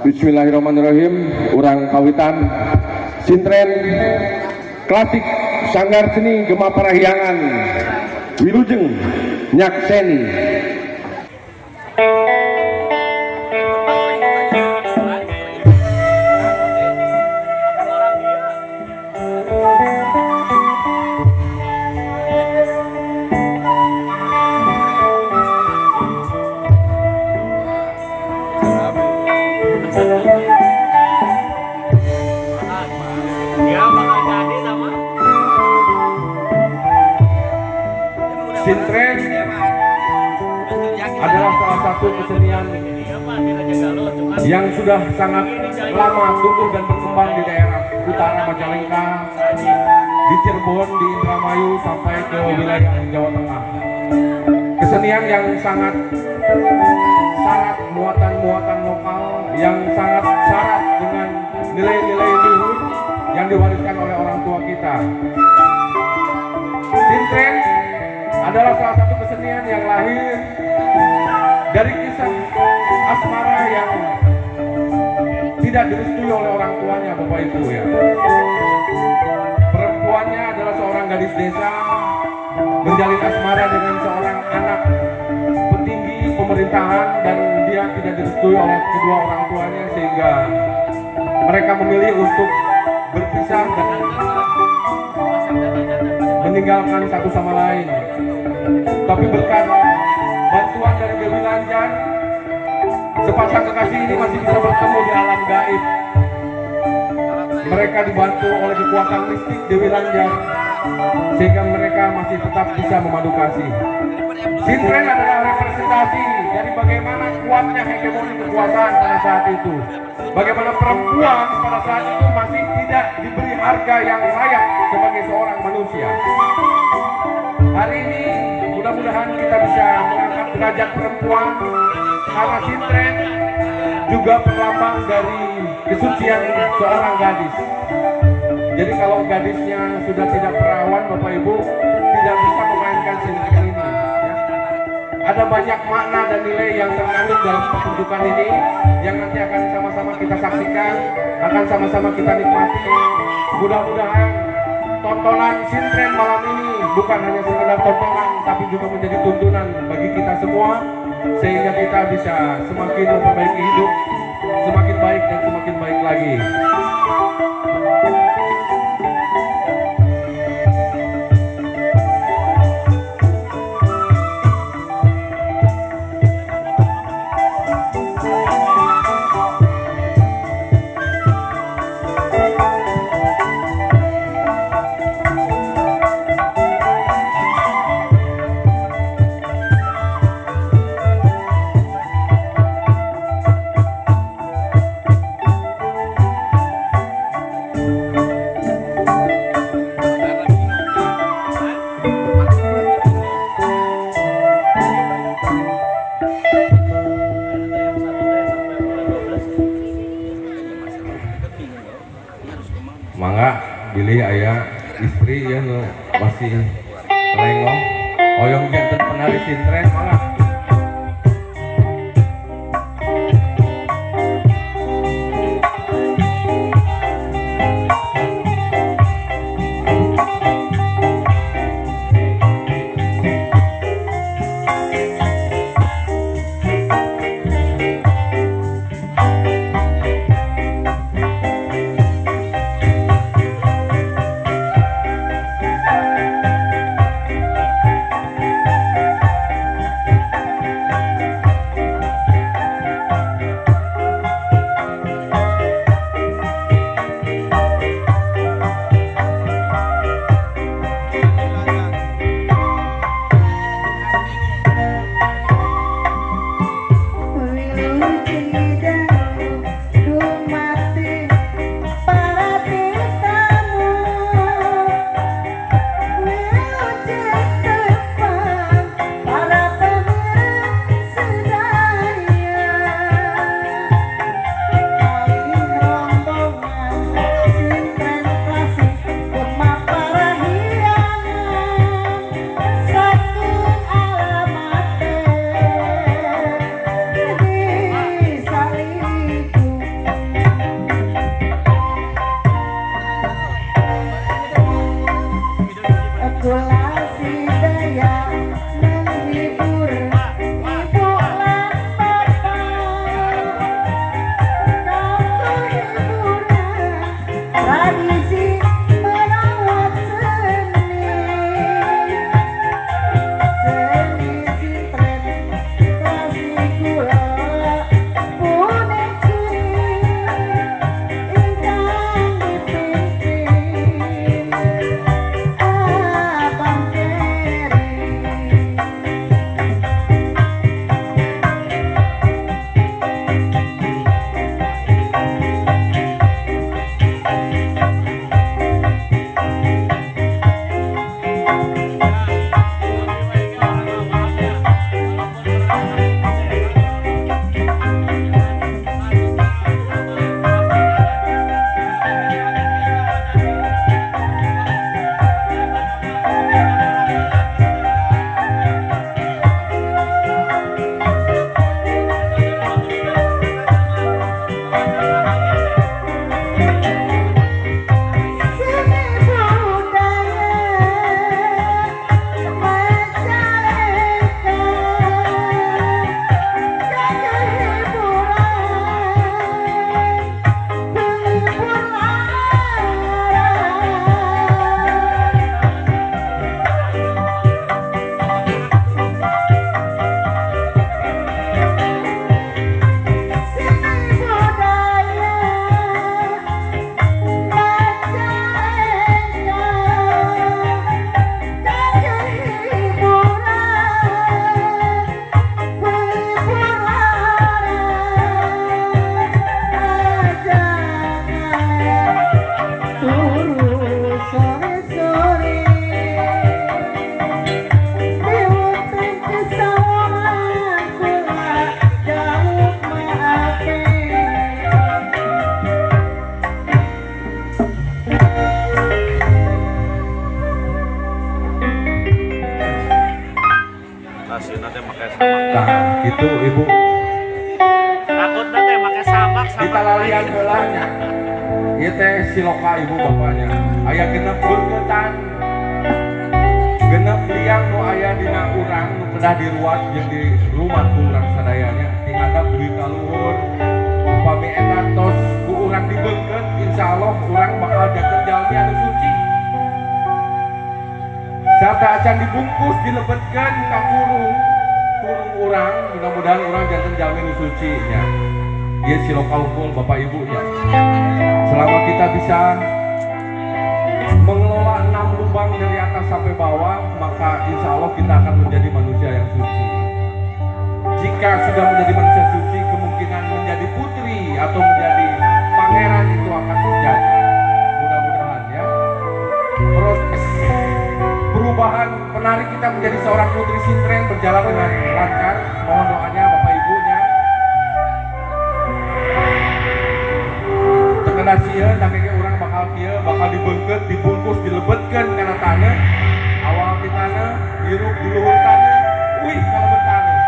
Bismillahirrahmanirrahim. Urang kawitan Sintren Klasik Sanggar Seni Gema Parahyangan. Wilujeng nyakseni. Sintren adalah salah satu kesenian yang sudah sangat lama tumbuh dan berkembang di daerah utara Majalengka, di Cirebon, di Indramayu, sampai ke wilayah Jawa Tengah. Kesenian yang sangat syarat muatan-muatan lokal, yang sangat syarat dengan nilai-nilai luhur yang diwariskan oleh orang tua kita. Sintren adalah salah satu kesenian yang lahir dari kisah asmara yang tidak direstui oleh orang tuanya, Bapak Ibu ya. Perempuannya adalah seorang gadis desa menjalin asmara dengan seorang anak petinggi pemerintahan dan dia tidak direstui oleh kedua orang tuanya sehingga mereka memilih untuk berpisah dan meninggalkan satu sama lain. Tapi berkat bantuan dari Dewi Lanjar, sepasang kekasih ini masih bisa bertemu di alam gaib. Mereka dibantu oleh kekuatan mistik Dewi Lanjar sehingga mereka masih tetap bisa memadu kasih. Sintren adalah representasi dari bagaimana kuatnya hegemoni kekuasaan pada saat itu. Bagaimana perempuan pada saat itu masih tidak diberi harga yang layak sebagai seorang manusia. Hari ini mudah-mudahan kita bisa mengangkat derajat perempuan karena sintren juga perlambang dari kesucian seorang gadis. Jadi kalau gadisnya sudah tidak perawan, Bapak Ibu, tidak bisa memainkan sintren ini. Ya. Ada banyak makna dan nilai yang terkandung dalam pertunjukan ini yang nanti akan sama-sama kita saksikan, akan sama-sama kita nikmati. Mudah-mudahan tontonan sintren malam ini bukan hanya sekedar tontonan, tapi juga menjadi tuntunan bagi kita semua sehingga kita bisa semakin memperbaiki hidup, semakin baik dan semakin baik lagi. Mangga bilih aya istri ya nu masih lengoh hoyong janten penari sintren, mangga. Wilujeng dalu dumadi para tetamu, wilujeng tepang para pamirsa sedaya. Kalih rombongan Sintren Klasik Gema Parahyangan saking alamate di Tuh, Ibu. Takutna teh make samak sama. Ditalalian heula nya. Ieu teh siloka, Ibu, bapaknya. Aya 6 beungkeutan. 6 liang nu aya dina urang nu kedah diruat jeung dirumat ku urang sadayanya ti handap dugi ka luhur. Upami eta tos ku urang dibeungkeut, insyaallah urang bakal janten jalmi anu suci. Sarta acan dibungkus dilebetkeun ka kurung kurung urang, mudah-mudahan urang janten jalmi nu suci nya. Ieu siloka hungkul, Bapak Ibu nya. Selama kita bisa mengelola enam lubang dari atas sampai bawah, maka insya Allah kita akan menjadi manusia yang suci. Jika sudah menjadi manusia suci, kemungkinan menjadi putri atau menjadi pangeran itu akan terjadi. Mudah-mudahan ya. Proses perubahan penari kita menjadi seorang putri sintren berjalan dengan lancar. Mohon doanya, Bapak Ibunya. Terkena sieun, tapi urang bakal kieu, bakal dibeungkeut, dibungkus, dilebetkeun kana taneuh. Awal di taneuh, hirup di luhur taneuh, uih ka lebet taneuh.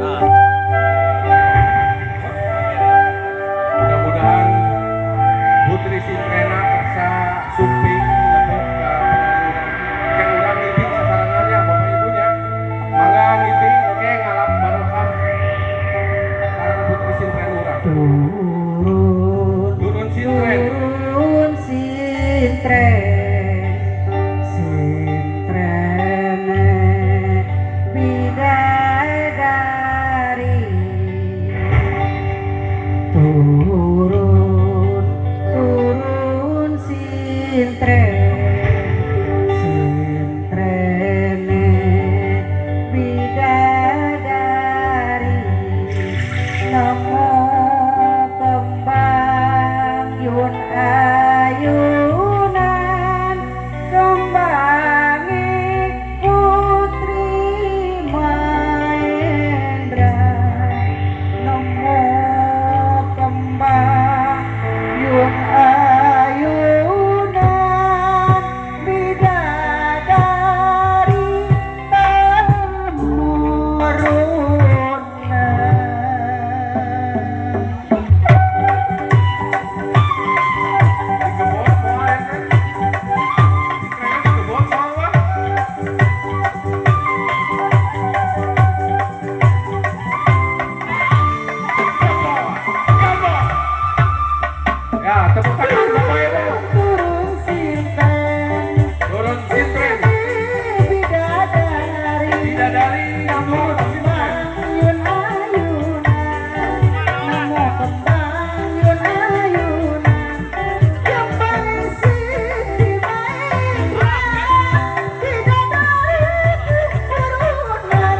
Ah. Mudah-mudahan Putri Sintrena kersa sumping lebet ka penari urang. Kan urang ngibing sasarengannya, Bapak Ibunya. Mangga ngibing ke ngalap barokah sareng Putri Sintren urang. Turun. Turun sintren. Turun sintren, sintrene bidadari. Turun, turun sintren, sintrene bidadari. Nemu kembang yun ayunan, kembange Putri Maendra. Nemu kembang yun ayunan, bidadari temurunan. Digebot moal eta? Sintrena digebot moal wah? Gebot, gebot. Ya, tepuk tangan, Bapak Ibu. Turun sintren. Turun sintren. Bidadari. Bidadari turun sintren. Yun ayunan, nemu kembang yun ayunan, kembang Siti Maendra, bidadari turunan.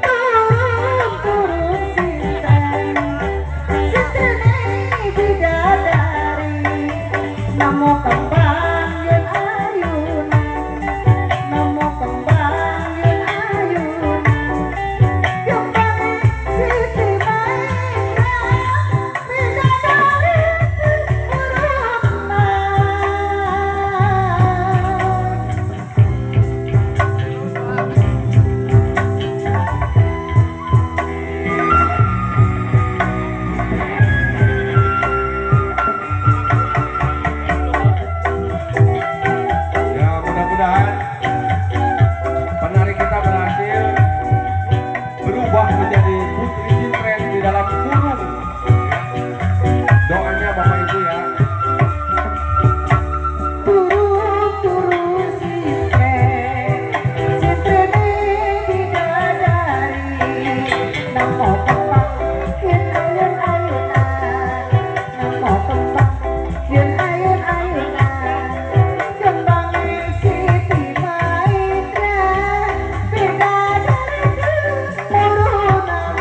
Turun, turun sintren, sintrene bidadari. Nemu kembang yun ayunan, nemu kembang yun ayunan, kembang Siti Maendra, bidadari turunan. Ya, mudah-mudahan penari kita berhasil berubah menjadi putri sintren di dalam kurung. Doanya, Bapak Ibu ya. Turun, turun sintren, sintrene bidadari. Nemu kembang yun ayun ayunan, nemu kembang yun ayun ayunan, kembang Siti Maendra, bidadari turunan.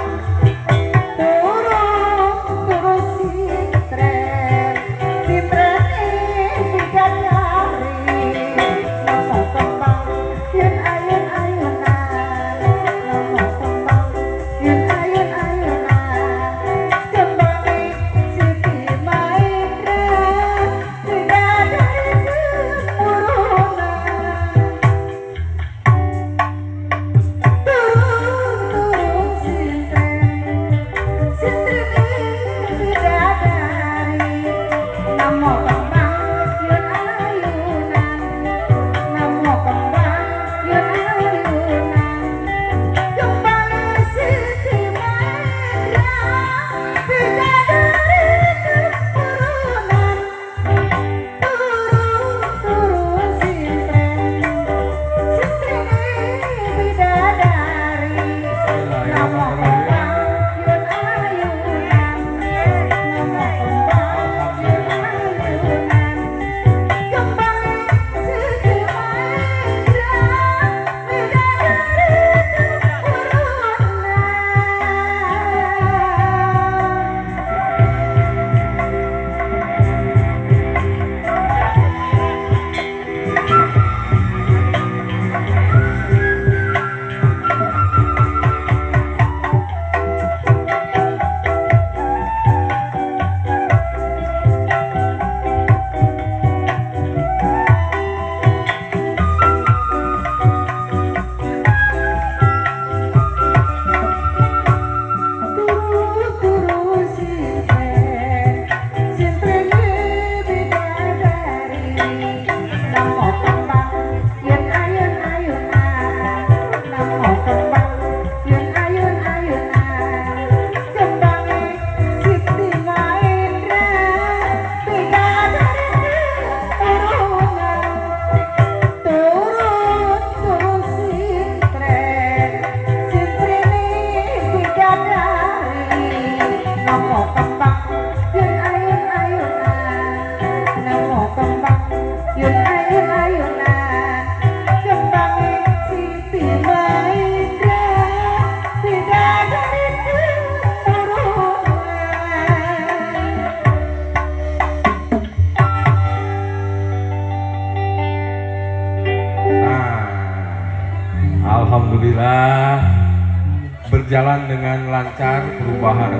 Berjalan dengan lancar perubahan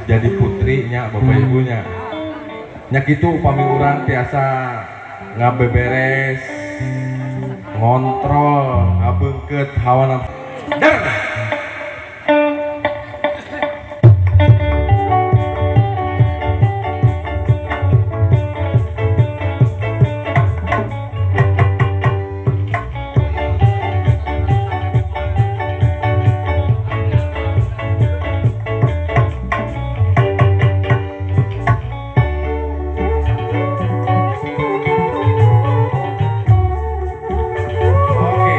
jadi putrinya, bapak ibunya. Nya kitu, upami urang tiasa ngabeberes, ngontrol, ngabeungkeut hawa nafsu. Der. Oke.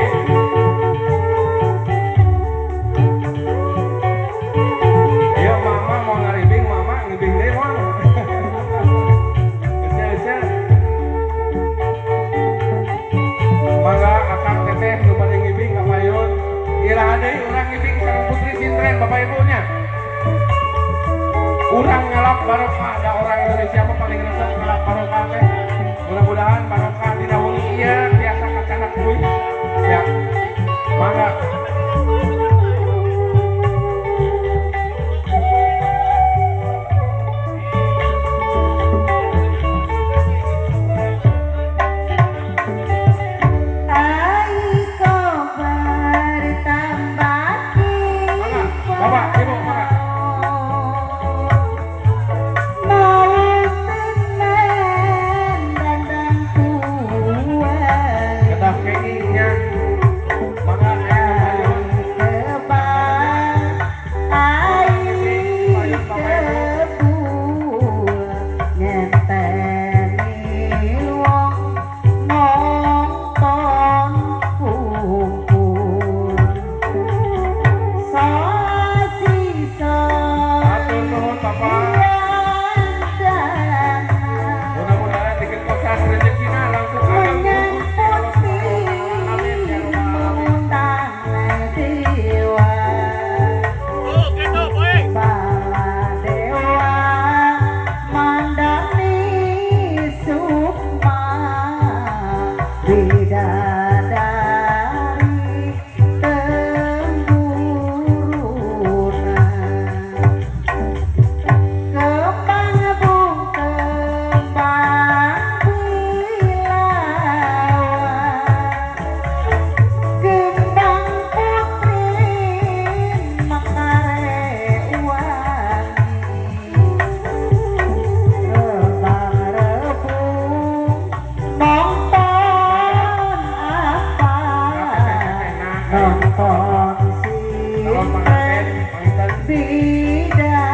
Iya, mama mau ngaribing, mama ngibing deh mau. Ece, ece. Mangga akang teteh nu bade ngibing ka payun. Iraha deui urang ngibing sareng putri sintren, bapak ibunya. Urang ngalap barokah, da orang Indonesia mah paling resep ngalap barokah teh. Mudah-mudahan barokah dina wengi ieu tiasa kacanak duit. Ya. Mangga. Ai kobar tambah. Mangga, Bapak, Ibu, mangga. Mau tenan dandang tua. Kedah kengingnya. Mangga aya ka payun. Kebang ai kebul ngenteni wong nonton kumpul sasiso. Hatur nuhun, Bapak. Mudah-mudahan digentosan rezekina langsung ageng Menyang Gusti Allah Subhanahu wa taala. Amin ya rabbal alamin. Dewa. Oh, gitu, boy. Baladewa mandani sukma bidadari temburuna, kembang bung kembang bilawa, kembang putri mekare wangi, kembang rebung nonton apa, nonton Calon pengantin, sintren panginten. bidadari.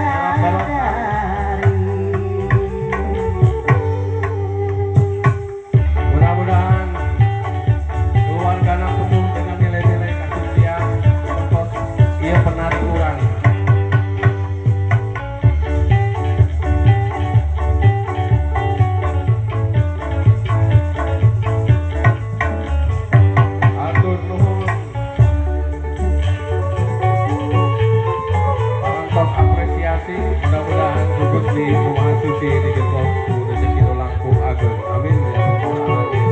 Mudah-mudahan keluargana penuh dengan nilai-nilai kasucian seperti ieu penari urang. Hatur nuhun. Parantos apresiasi, mudah-mudahan ku Gusti Nu Maha Suci digentos ku rezeki nu langkung ageng. Amin ya rabbal alamin.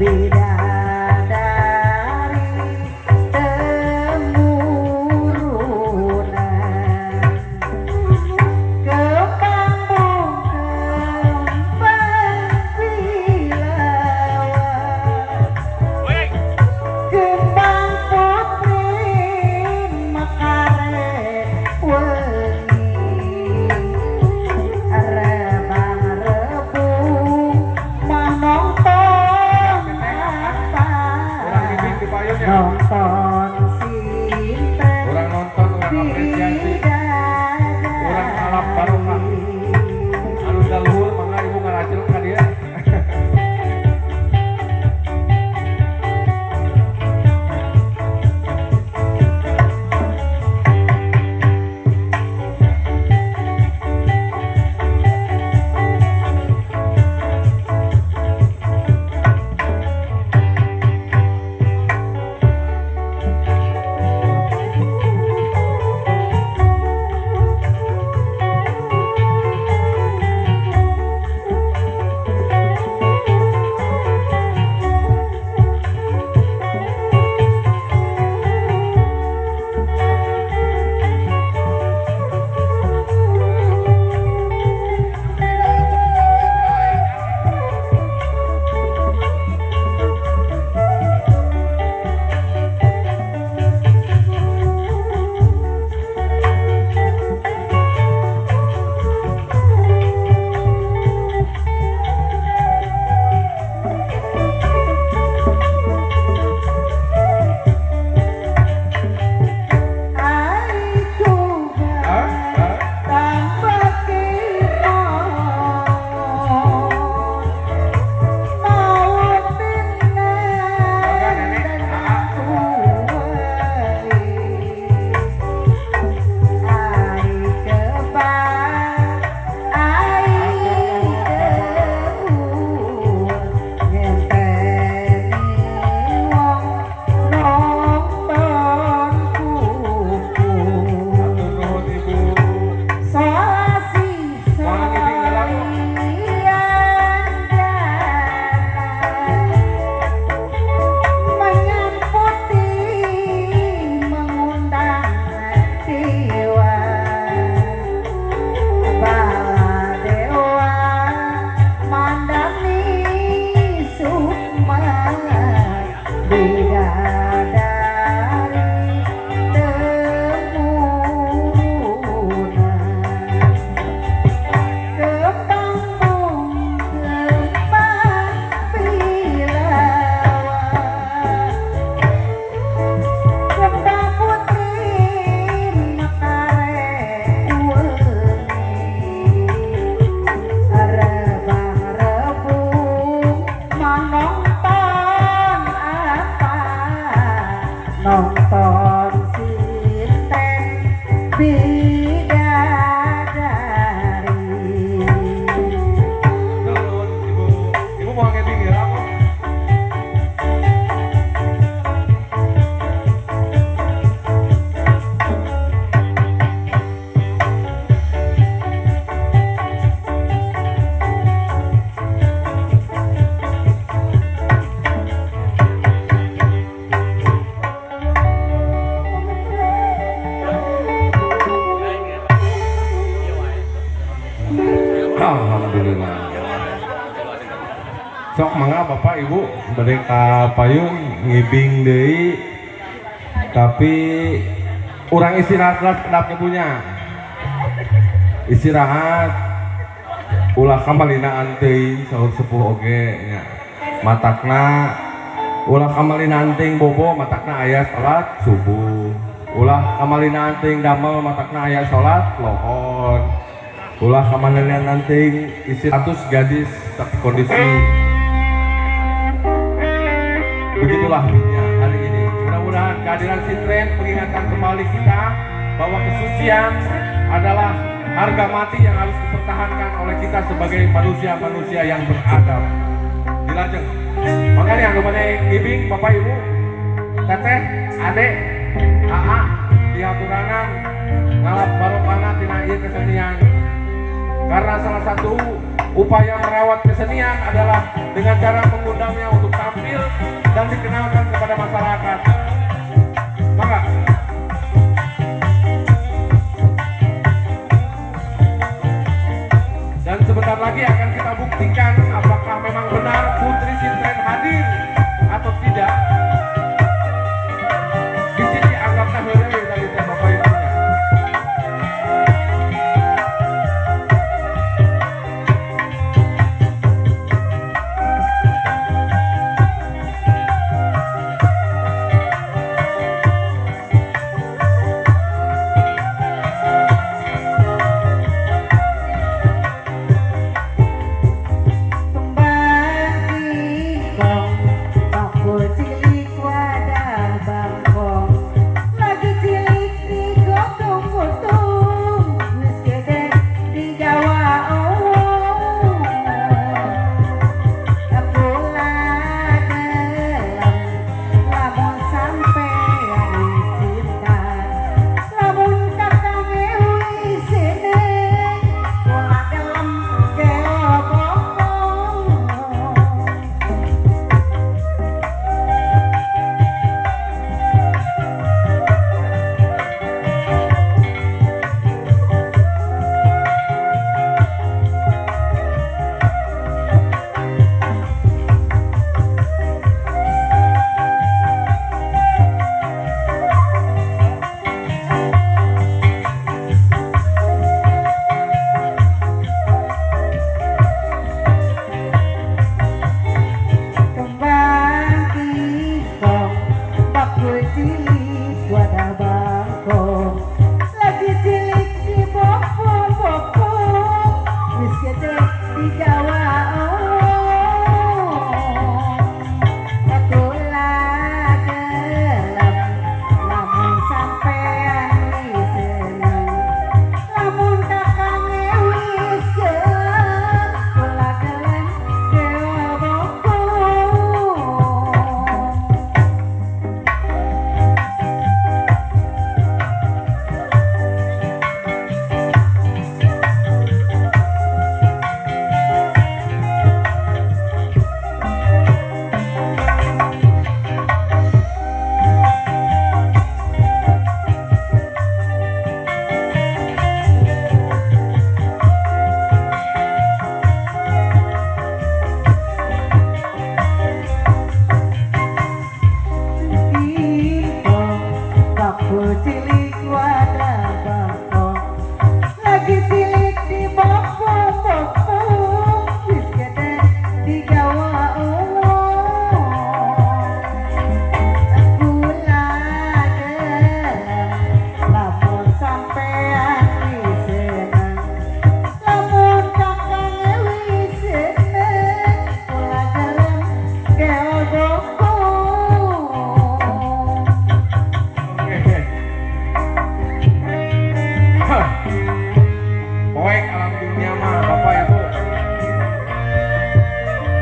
Bidadari temurunan. Kembang kembang bilawa, kembang putri mekare wengi, rebang rebung manonton apa, Urang ngibing di payun ya. Nonton sinten. Urang nonton, urang apresiasi. Urang ngalap barokah. Anu daluhur mangga ibu ngaracil ka dieu. Ai juga Hah? Hah? tambah kimon mau Mangga nenek, aa. Ai kebang ai keuwur ngenteni wong nonton kuku. Hatur nuhun ibu. Solasi Moal ngibing heula Bu. solian datang menyamputi mengundang dewa Baladewa mandani sukma bidadari temurunan. Kembang kembang bilawa, kembang putri mekare wengi, rebang rebung manonton apa, nonton sinten bidadari. Hatur nuhun ibu. Ibu moal ngibing heula Bu. Alhamdulillah. Sok mangga Bapak Ibu bade ka payun ngibing deui, tapi urang istirahat lah kedap ibunya. Istirahat ulah kamalinaan teuing saur sepuh oge nya. Matakna ulah kamalinaan teuing bobo, matakna aya salat subuh. Ulah kamalinaan teuing damel, matakna aya salat lohor. Ulah kamalinaan teuing istirahat 100 gadis tapi kondisi begitulah dunia hari ini. Mudah-mudahan kehadiran Sintren mengingatkan kembali kita bahwa kesucian adalah harga mati yang harus dipertahankan oleh kita sebagai manusia-manusia yang beradab. Dilajeng. Makanya anu bade ngibing Bapak Ibu, Teteh, Adek, Aa, dihaturanan ngalap barokahna tina ieu kesenian. Karena salah satu upaya merawat kesenian adalah dengan cara mengundangnya untuk tampil. dikenalkan kepada masyarakat. Mangga. Dan sebentar lagi akan kita buktikan apakah memang benar Putri Sintren hadir atau tidak. Di sini anggapnya heureuy tadi teh Bapak Ibunya. Kembang kingkong, bakul cilik wadah bangkong. Lagi cilik digotong-gotong, wis gede digawa owong. Kula gelem lamun sampeyan wis cinta, lamun kakange wis seneng, kula gelem keobokong. Kembang kingkong, bakul cilik wadah bangkong. Lagi cilik dibopong-bopong, wis gede digawa owong. Kula gelem lamun sampean wis seneng, lamun kakange wis gelem, kula gelem keobokong. Kingkong, bakul cilik wadah bangkong. Lagi cilik dibopong-bopong, wis gede digawa owong. Kula gelem lamun sampean wis seneng, lamun kakange wis seneng, kula gelem keobokong. Oke. Hah. Poek alam dunia mah Bapak Ibu.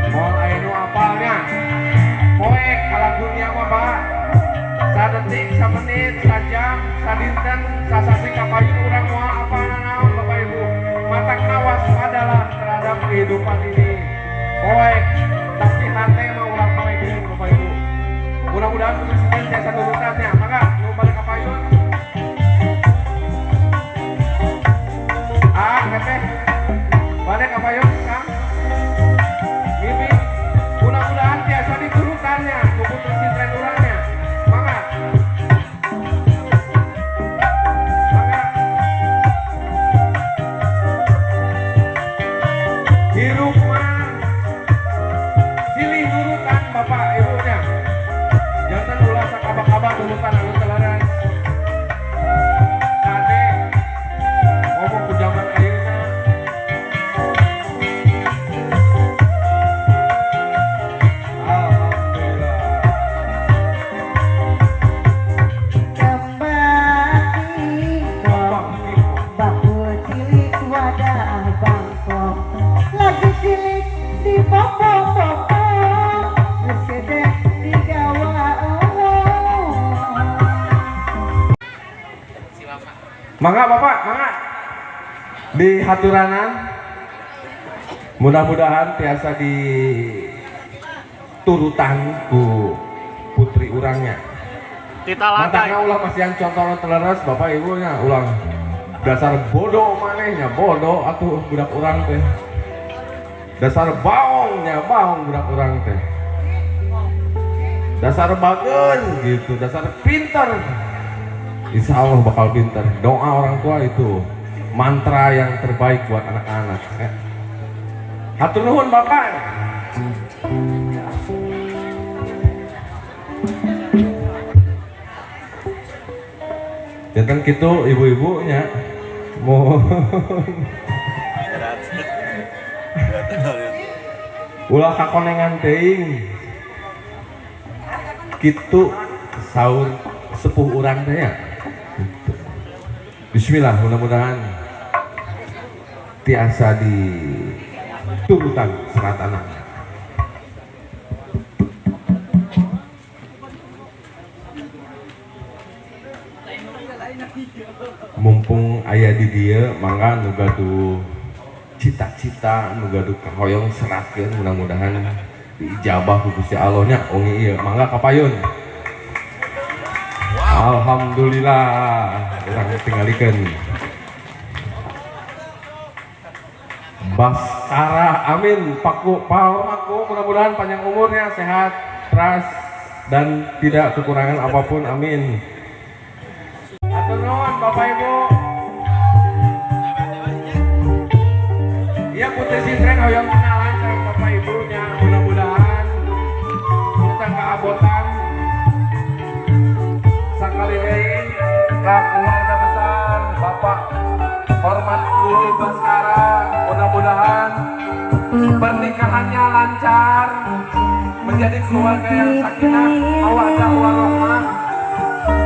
Moal aya nu apalnya. Poek alam dunia mah, Pak. Sadetik, samenit, sajam, sadinten, sasasi kapayun urang moal apal naon, Bapak Ibu. Matakna waspadalah terhadap kehidupan ini. Poek, tapi hate mah urang poekeun, Bapak Ibu. Mudah-mudahan presiden tiasa turutannya. Maka nu balik kapayun. Ah, teteh. Balik kapayun, Kang. Mimpi. Mudah-mudahan tiasa diturutannya ku Putri Sintren urangnya. Mangga. Mangga. Hirup mah silih nurutan Bapak Ibunya. Jangan ulah sakabak-kabak nurutan anu teu leres. Kade ngomong ku zaman ayeuna. Alhamdulillah. Kembang kingkong, bakul cilik wadah bangkong. Lagi cilik dibopong-bopong, wis gede digawa owong. Mangga Bapak, mangga. Di haturanan mudah-mudahan tiasa di turutan ku putri urangnya. Tita lantai. Matakna ulah masihan contoh teu leres Bapak Ibu nya, ulah dasar bodoh manehnya, bodoh atuh budak urang teh. Dasar baongnya, baong budak urang teh. Dasar bageun gitu, dasar pinter. Insya Allah bakal pinter. Doa orang tua itu mantra yang terbaik buat anak-anak. Ya. Hatur nuhun Bapak. Janten kitu ibu-ibunya. Mau ulah kakonengan teuing. Kitu saur sepuh urang teh ya. Gitu. Bismillah, mudah-mudahan tiasa diturutan serat anak. Mumpung aya di dieu mangga nu gaduh cita-cita, nu gaduh kahoyong seratkeun, mudah-mudahan diijabah ku Gusti Allah nya wengi ieu. Mangga kapayun. Alhamdulillah urang tinggalikeun Baskara, amin. Paku Pak mudah-mudahan panjang umurnya, sehat, teras dan tidak kekurangan apapun, amin. Hatur nuhun Bapak Ibu. Iya Putri Sintren hoyong kenalan sareng Bapak Ibu nya, mudah-mudahan kita kaabotan sakali deui ka keluarga besar Bapak Hormatku Baskara, mudah-mudahan pernikahannya lancar, menjadi keluarga yang sakinah, mawaddah warahmah,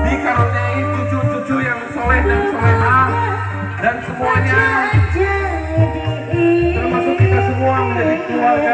dikaruniai cucu-cucu yang soleh dan solehah, dan semuanya termasuk kita semua menjadi keluarga.